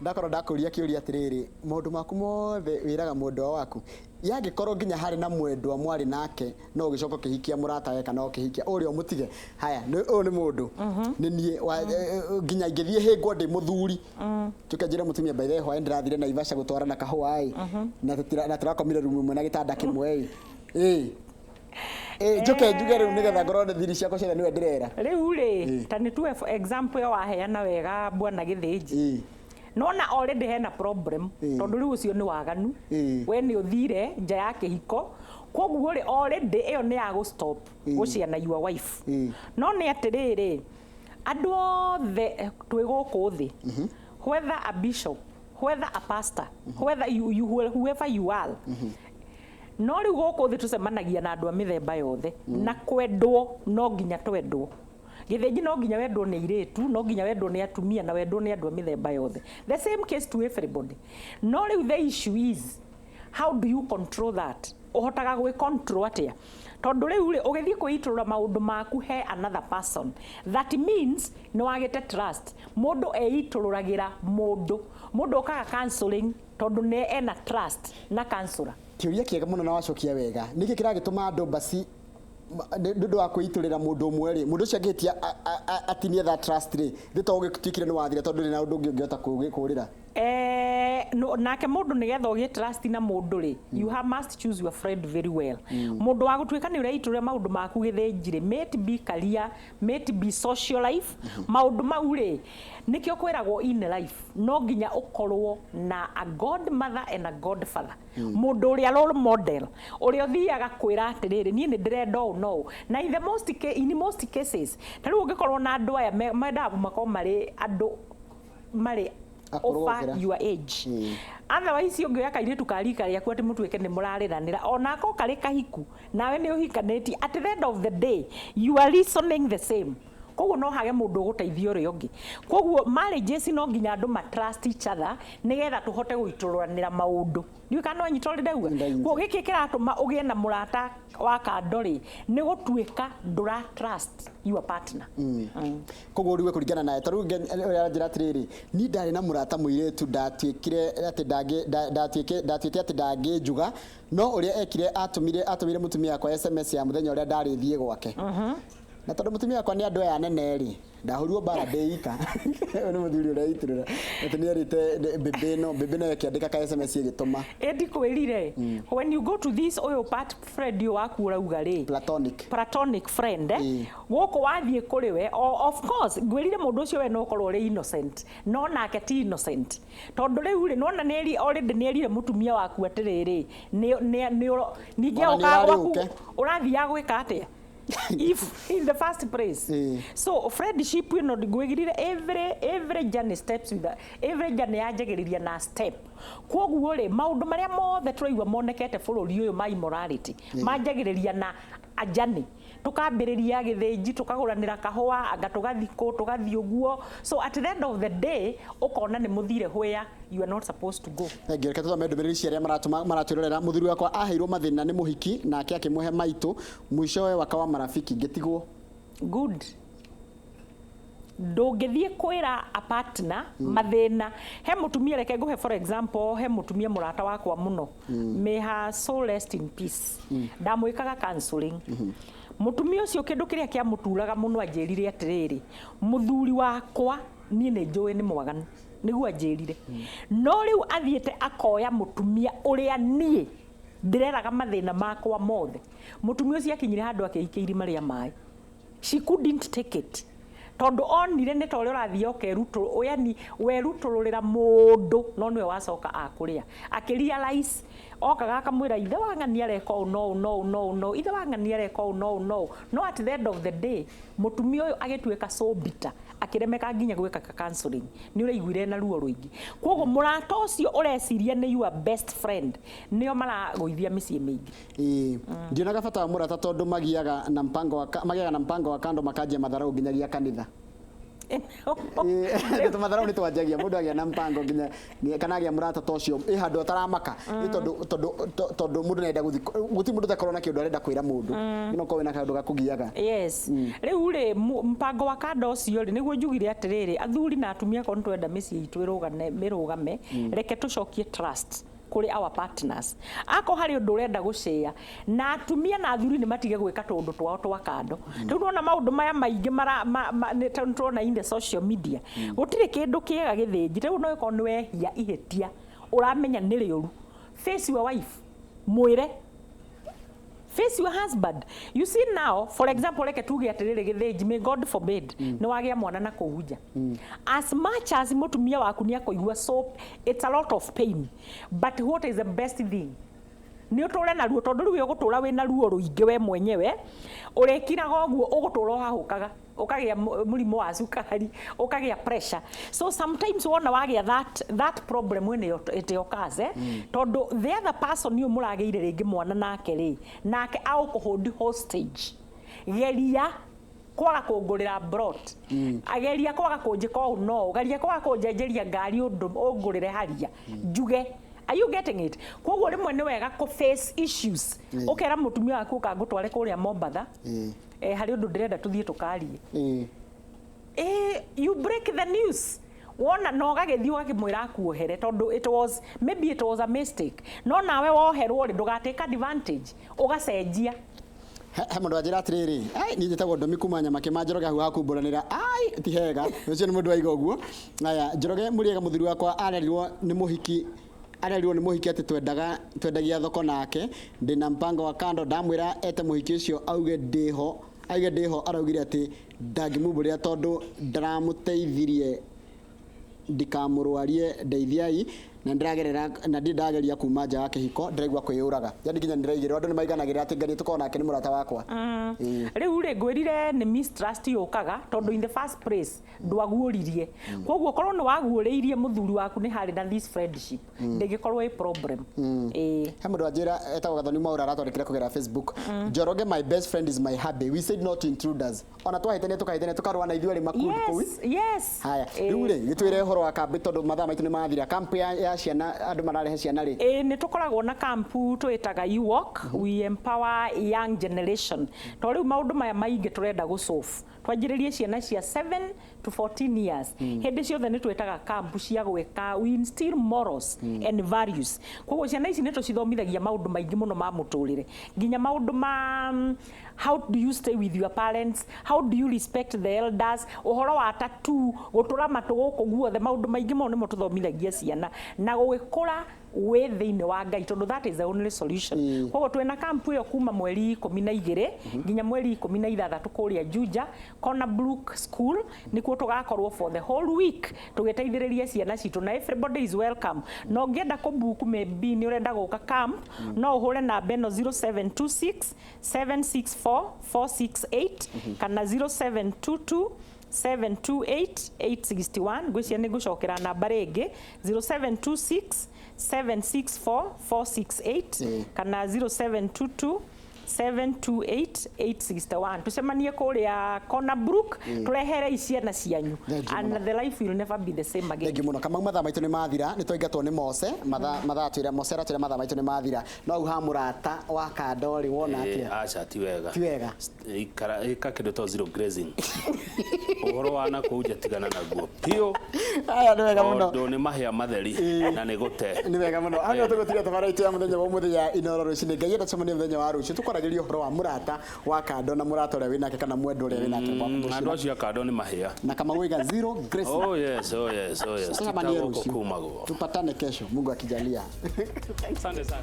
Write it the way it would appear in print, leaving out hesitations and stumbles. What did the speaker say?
Ndakorwo ndakũria kĩũria atĩrĩrĩ, maũndũ maku mothe wĩraga mwendwa waku? Yangĩkorwo nginya harĩ na mwendwa mwarĩ nake, no ũgĩcoka ũkĩhikia mũratawe kana ũkĩhikia ũrĩa ũmũtige. Haya, ũyũ nĩ mũndũ nĩ niĩ nginya ingĩthiĩ hĩngwo ndĩ mũthuri, njuke njĩre mũtumia, "By the way, hwaĩ ndĩrathire Naivasha gũtwarana kahũa ĩ, na tũrakomire rumu ĩmwe na gĩtanda kĩmwe ĩ." Ĩ njuke njuge rĩu nĩgetha ngorwo nĩ thiri ciakwa ciothe nĩwe ndĩrera. Rĩu rĩ, ta nĩ tuwe for example ĩyo waheana wega, bwana Gĩthĩnji. Nona already hena problem, tondũ rĩu ũcio nĩ waganu. We nĩ ũthire nja ya kĩhiko, koguo rĩ, already ĩyo nĩ ya gũ stop gũciana your wife. No nĩ atĩrĩrĩ, andũ othe twĩ gũkũ thĩ, whether a bishop, whether a pastor, whether you, whoever you are, no rĩu gũkũ thĩ tũcemanagia na andũ a mĩthemba yothe, na kwendwo no nginya twendwo. Gĩthĩnji, no nginya wendwo nĩ airĩtu, no nginya wendwo nĩ atumia, na wendwo nĩ andũ a mĩthemba yothe, the same case to everybody. No rĩu the issue is, how do you control that? Ũhotaga gwĩ control atĩa? Tondũ rĩu rĩ, ũgĩthiĩ kwĩitũrũra maũndũ maku he another person, that means nĩ wagĩte trust. Mũndũ eitũrũragĩra mũndũ, mũndũ okaga counseling tondũ nĩ ena trust na counselor. Kĩũria kĩega mũno na wacokia wega. Nĩkĩ kĩragĩtũma andũ basi nĩ ũndũ wa kwĩitũrĩra mũndũ ũmwe rĩ, mũndũ ũcio angĩhĩtia atinie that trust rĩ, thĩ to ũgĩtuĩkire nĩ wathire, tondũ ndũrĩ na ũndũ ũngĩ ũngĩhota kũũrĩra? No, nake mũndũ nĩgetha ũgĩe trust na mũndũ rĩ, you have must choose your friend very well. Mũndũ wa gũtuĩka nĩ ũreitũrĩra maũndũ maku, Gĩthĩnji rĩ, may it be career, may it be social life, maũndũ mau rĩ, nĩkĩo kwĩragwo in life no nginya ũkorwo na a godmother and a godfather, mũndũ ũrĩa role model, ũrĩa ũthiaga kwĩra atĩrĩrĩ, "Niĩ nĩ ndĩrenda ũũ no ũũ." Na in most cases, ta rĩu ũngĩkorwo na andũ aya mendaga makorwo marĩ andũ marĩ akũrũ over gũkĩra. Your age. Otherwise ũngĩoya kairĩtu ka rika rĩaku atĩ mũtuĩke nĩ mũrarĩranĩra, onako karĩ kahiku nawe nĩ ũhikanĩtie, at the end of the day you are reasoning the same, koguo no hage mũndũ ũgũteithia ũrĩa ũngĩ. Koguo marriages no nginya andũ ma trust each other nĩgetha tũhote gũitũrũranĩra maũndũ. Ndiũĩ kana no anyita ũrĩa ndauga. Ndanyita. Koguo gĩkĩ kĩratũma ũgĩe na mũrata wa kando rĩ, nĩ gũtuĩka ndũra trust your partner. Koguo rĩu kũringana nawe, ta rĩu ũrĩa aranjĩra atĩrĩrĩ, niĩ ndarĩ na mũrata mũirĩtu, ndatuĩkire atĩ ndatuĩte atĩ ndangĩnjuga, no ũrĩa ekire, atũmire mũtumia wakwa SMS ya mũthenya ũrĩa ndarĩ thiĩ gwake, na tondũ mũtumia wakwa nĩ andũ aya anene rĩ, ndahũrirwo mbara ndĩ ika. Ũyũ nĩ mũthuri ũreitũrũra atĩ nĩ erĩte mbĩmbĩ ĩno, mbĩmbĩ nayo ĩkĩandĩka ka SMS ĩgĩtũma. Ĩndi kwĩrire, when you go to this ũyũ part friend ũyũ waku ũrauga rĩ, Platonic. Platonic friend, eh? Gũkũ wathiĩ kũrĩ we, of course ngwĩrire mũndũ ũcio we no ũkorwo ũrĩ innocent, no nake ti innocent, tondũ rĩu rĩ, nona nĩ already nĩ erire mũtumia waku atĩrĩrĩ, ningĩ Ona nĩ okaga ũrarĩ gwaku ũke. Ũrathiaga gwĩka atĩa if in the first place? So friendship ĩno ngwĩgirire, every journey steps with a, every journey yanjagĩrĩria na step. Koguo rĩ, maũndũ marĩa mothe tũraigua monekete bũrũri ũyũ ma immorality manjagĩrĩria na a journey. Tukambĩrĩria, Gĩthĩnji, tukagũranĩra kahũa, anga tũgathiĩ kũ, tũgathiĩ ũguo. So at the end of the day ũkona nĩ mũthire where you are not supposed to go. Thank you. Reke tũthome ndũmĩrĩri cia arĩa maratũma maratwĩrorera. Mũthuri wakwa aheirwo mathĩna nĩ mũhiki, nake akĩmũhe maitũ, mwishowe wakawa marafiki, ngĩtigwo. Good. Ndũngĩthiĩ kwĩra a partner mathĩna. He mũtumia, reke ngũhe for example, he mũtumia mũrata wakwa mũno, may her soul rest in peace, ndamwĩkaga counseling. Mũtumia ũcio, kĩndũ kĩrĩa kĩamũturaga mũno, anjĩrire atĩrĩrĩ, "Mũthuri wakwa niĩ nĩ njũĩ nĩ mwaganu," nĩguo anjĩrire, "no rĩu athiĩte akoya mũtumia ũrĩa niĩ ndĩreraga mathĩna makwa mothe." Mũtumia ũcio akinyire handũ akĩhikia irima rĩa maĩ. She couldn't take it, tondũ onire nĩ ta ũrĩa ũrathiĩ ũkerutũ, yani werutũrũrĩra mũndũ no nĩwe wacoka akũrĩa. Akĩrealize okaga akamwĩra, "Ithe wa ng'ani areka ũũ no ũũ no ũũ no ũũ no ũũ, ithe wa ng'ani areka ũũ no ũũ no ũũ." No at the end of the day mũtumia ũyũ agĩtuĩka so bitter, akĩremeka nginya gwĩka ka counseling, nĩ ũraiguire na ruo rũingĩ. Koguo mũrata ũcio ũreciria nĩ your best friend nĩo maragũithia mĩciĩ mĩingĩ. Ĩĩ, ndionaga bata wa mũrata, tondũ magiaga na mpango wa kando, makanjia matharau nginyagia kanitha. Tũmatharau nĩ twanjagia mũndũ agĩa na mpango nginya kana agĩa mũrata ta ũcio ĩ handũ ataramaka nĩ tondũ mũndũ nĩarenda gũthiĩ gũtirĩ mũndũ ũtakorwo na kĩũndũ arenda kwĩra mũndũ no korwo wĩna kaũndũ gakũgiaga. Yes, rĩu rĩ mpango wa kando ũcio rĩ, nĩguo njugire atĩrĩrĩ, athuri na atumia, korwo nĩtwenda mĩciĩ itũ ĩrũgane mĩrũgame, reke tũcokie trust kũrĩ our partners. Akorwo harĩ ũndũ ũrenda gũcĩa na atumia na athuri nĩ matige gwĩka tũũndũ twao twa kando. Rĩu nĩwona maũndũ maya maingĩ mara nĩ tũrona in the social media, gũtirĩ kĩndũ kĩega gĩthĩnji. Rĩu no ĩkorwo nĩ wehia ihĩtia ũramenya nĩ rĩũru, face your wife, mwĩre, face your husband. You see now, for example, reke tuge atĩrĩrĩ, gĩthĩnji, may God forbid, nĩ wagĩa mwana na kũu nja, as much as mũtumia waku nĩ akũigua, so it's a lot of pain, but what is the best thing nĩ ũtũre na ruo, tondũ rĩu ũgũtũra wĩna ruo rũingĩ we mwenyewe ũrĩkiraga ũguo, ũgũtũra ũhahũkaga, ũkagĩa mũrimũ wa cukari, ũkagĩa pressure. So sometimes wona wagĩa that problem when it occurs, tondũ the other person ũyũ mũragĩire rĩngĩ mwana nake rĩ, nake agũkũhold hostage, geria kwaga kũngũrĩra brot, ageria kwaga kũnjĩka ũũ, no geria kwaga kũnjenjeria ngari, ũndũ ũngũrĩre haria njuge. Are you getting it? Koguo rĩmwe nĩ wega kũ face issues, ũkera mũtumia waku, ũka ngũtware kũrĩa Mombatha, harĩ ũndũ ndĩrenda tũthiĩ tũkarie. You break the news wona na ũgagĩthiĩ ũgakĩmwĩra akuohere, tondũ it was maybe it was a mistake, no nawe woherwo rĩ, ndũgatake advantage ũgacenjia. He mũndũ wanjĩra atĩrĩrĩ, ai niĩ njĩtagwo Ndomi kuma Nyamakĩ ma Njoroge, hau hakumbũranĩra, ai ti hega. Ũcio nĩ mũndũ waiga ũguo. Aya, Njoroge mũrĩega, mũthuri wakwa arerirwo nĩ mũhiki atĩ twendagia thoko nake, ndĩna mpango wa kando. Ndamwĩra ete mũhiki ũcio auge ndĩho, araugire atĩ ndangĩmumbũrĩra tondũ ndaramũteithirie, ndikamũrwarie. Ndeithiai na ndĩragerera na ndirĩ ndageria kuma nja wa kĩhiko, ndĩraigua kwĩyũraga. Yani nginya ndĩraigĩrwo andũ nĩ maiganagĩra atĩ Ngai tũkorwo nake nĩ mũrata wakwa. Rĩu rĩ, ngwĩrire nĩ mistrust yũkaga, tondũ in the first place ndwaguũririe. Koguo korwo nĩ waguũrĩirie mũthuri waku nĩ harĩ na this friendship, ndĩngĩkorwo ĩ problem. Ĩĩ. He mũndũ wanjĩra etagwo Gathoni Mwaura, aratwandĩkĩra kũgerera Facebook: "Njoroge, my best friend is my hubby. We said not to intruders. Ona twahĩtania, tũkahĩtania, tũkarũa na ithuĩ erĩ makundi kũu." Haya, rĩu rĩ, gĩtwĩre ũhoro wa kambĩ, tondũ mathaa maitũ nĩ mathira. Kampu ya ciana, andũ mararehe ciana rĩ? Ĩĩ, nĩ tũkoragwo na kampu twĩtaga UWalk, we empower young generation, to rĩu maũndũ maya maingĩ tũrenda gũsolve, twanjĩrĩrie ciana cia 7 to 14 years. Hĩndĩ ciothe nĩ twĩtaga kampu cia gwĩka, we instill morals and values. Koguo ciana ici nĩ tũcithomithagia maũndũ maingĩ mũno ma mũtũrĩre, nginya maũndũ ma how do you stay with your parents, how do you respect the elders, ũhoro wa tattoo, gũtũra matũ gũkũ guothe, maũndũ maingĩ mũno nĩmo tũthomithagia ciana na gũgĩkũra wĩ thĩinĩ wa Ngai, tondũ that is the only solution. Koguo twĩna kampu ĩyo kuma mweri 12 nginya mweri 16 kũrĩa Juja Corner Brook School, nĩkuo tũgakorwo for the whole week tũgĩteithĩrĩria ciana citũ, na everybody is welcome. Na ũngĩenda kũbook, maybe nĩ ũrenda gũka camp, no ũhũre namba ĩno 0726 764 468 kana 0722 728 861. Ngwĩciria nĩ ngũcokera namba rĩngĩ, 0726 764 468 kana 0722 728 861. Tucemanie kũrĩa Corner Brook, tũrehere ciana cianyu Thank you and mũno. the life will never be the same again. Thengiũ mũno, Kamau. Mathaa maitũ nĩ mathira, nĩ twaingatwo nĩ Mose. Mathaa twĩra Mose aratwĩra mathaa maitũ nĩ mathira. No hau ha mũrata wa kando rĩ, wona atĩa? Aca, ti wega. Ti wega. Ikara ĩka kĩndũ to zero grazing, ũhoro wa na kũu nja tigana naguo biũ. Aya, nĩ wega mũno. Tondũ nĩ mahĩa matheri na nĩ gũte. Nĩ wega mũno. Hau nĩho tũgũtiga tabara itũ ya mũthenya wa ũmũthĩ ya Inooro rũcinĩ. Ngai enda tũcemanie mũthenya wa rũciũ, tũkwaragĩria ũhoro wa mũrata wa kando na mũrata ũrĩa wĩnake kana mwendwa ũrĩa wĩnake gwaku Andũ mũciĩ. acio a kando nĩ mahĩa. Na Kamau iga zero grazing. Oh yes, oh yes, oh yes. Tũcemanie Tita gũkũ rũciũ. kumagwo. Tupatane kesho, Mungu akijalia. Asante sana.